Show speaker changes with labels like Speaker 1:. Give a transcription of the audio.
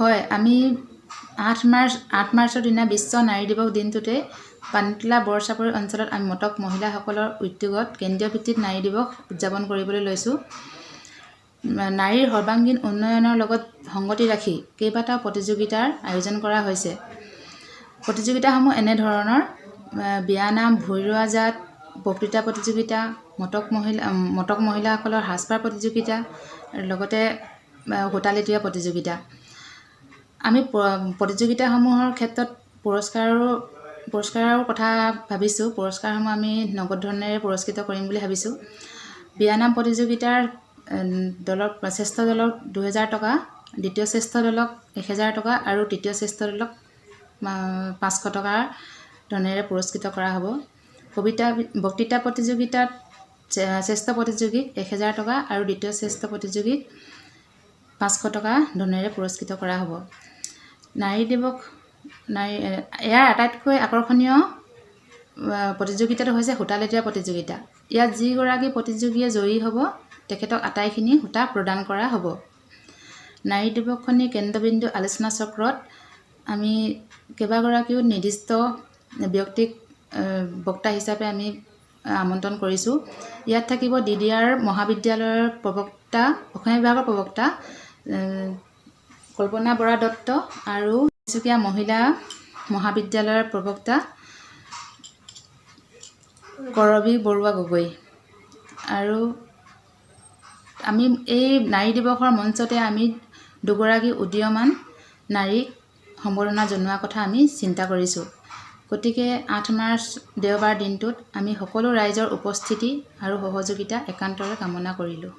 Speaker 1: হয়, আমি 8 মাৰ্চ, 8 মাৰ্চৰ দিনা বিশ্ব নাৰী দিৱস দিনটোতে পানীতোলা বৰচাপৰি অঞ্চলত আমি মটক মহিলাসকলৰ উদ্যোগত কেন্দ্ৰীয় ভিত্তিত নাৰী দিৱস উদযাপন কৰিবলৈ লৈছোঁ। নাৰীৰ সৰ্বাংগীন উন্নয়নৰ লগত সংগতি ৰাখি কেইবাটাও প্ৰতিযোগিতাৰ আয়োজন কৰা হৈছে। প্ৰতিযোগিতাসমূহ এনেধৰণৰ: বিয়ানাম, ভূঁই ৰোৱা জাত, বক্তৃতা প্ৰতিযোগিতা, মটক মহিলাসকলৰ সাজপাৰ প্ৰতিযোগিতা, লগতে সূতা লেটিওৱা প্ৰতিযোগিতা। আমি প্ৰতিযোগিতাসমূহৰ ক্ষেত্ৰত পুৰস্কাৰৰ কথা ভাবিছোঁ। পুৰস্কাৰসমূহ আমি নগদ ধনেৰে পুৰস্কৃত কৰিম বুলি ভাবিছোঁ। বিয়ানাম প্ৰতিযোগিতাৰ দলক, শ্ৰেষ্ঠ দলক 2000 টকা, দ্বিতীয় শ্ৰেষ্ঠ দলক 1000 টকা আৰু তৃতীয় শ্ৰেষ্ঠ দলক 500 টকাৰ ধনেৰে পুৰস্কৃত কৰা হ'ব। বক্তৃতা প্ৰতিযোগিতাত শ্ৰেষ্ঠ প্ৰতিযোগীক 1000 টকা আৰু দ্বিতীয় শ্ৰেষ্ঠ প্ৰতিযোগীক 500 টকা ধনেৰে পুৰস্কৃত কৰা হ'ব। নাৰী দিৱস নাৰী ইয়াৰ আটাইতকৈ আকৰ্ষণীয় প্ৰতিযোগিতাটো হৈছে সূতা লেটিওৱা প্ৰতিযোগিতা। ইয়াত যিগৰাকী প্ৰতিযোগীয়ে জয়ী হ'ব, তেখেতক আটাইখিনি সূতা প্ৰদান কৰা হ'ব। নাৰী দিৱসখনিৰ কেন্দ্ৰবিন্দু আলোচনা চক্ৰত আমি কেইবাগৰাকীও নিৰ্দিষ্ট ব্যক্তিক বক্তা হিচাপে আমি আমন্ত্ৰণ কৰিছোঁ। ইয়াত থাকিব ডি.ডি.আৰ মহাবিদ্যালয়ৰ প্ৰবক্তা, অসমীয়া বিভাগৰ প্ৰবক্তা কল্পনা বৰা দত্ত আৰু তিনিচুকীয়া মহিলা মহাবিদ্যালয়ৰ প্ৰবক্তা কৰবী বৰুৱা গগৈ। আৰু আমি এই নাৰী দিৱসৰ মঞ্চতে আমি দুগৰাকী উদীয়মান নাৰীক সম্বৰ্ধনা জনোৱাৰ কথা আমি চিন্তা কৰিছোঁ। গতিকে 8 মাৰ্চ দেওবাৰ দিনটোত আমি সকলো ৰাইজৰ উপস্থিতি আৰু সহযোগিতা একান্তৰে কামনা কৰিলোঁ।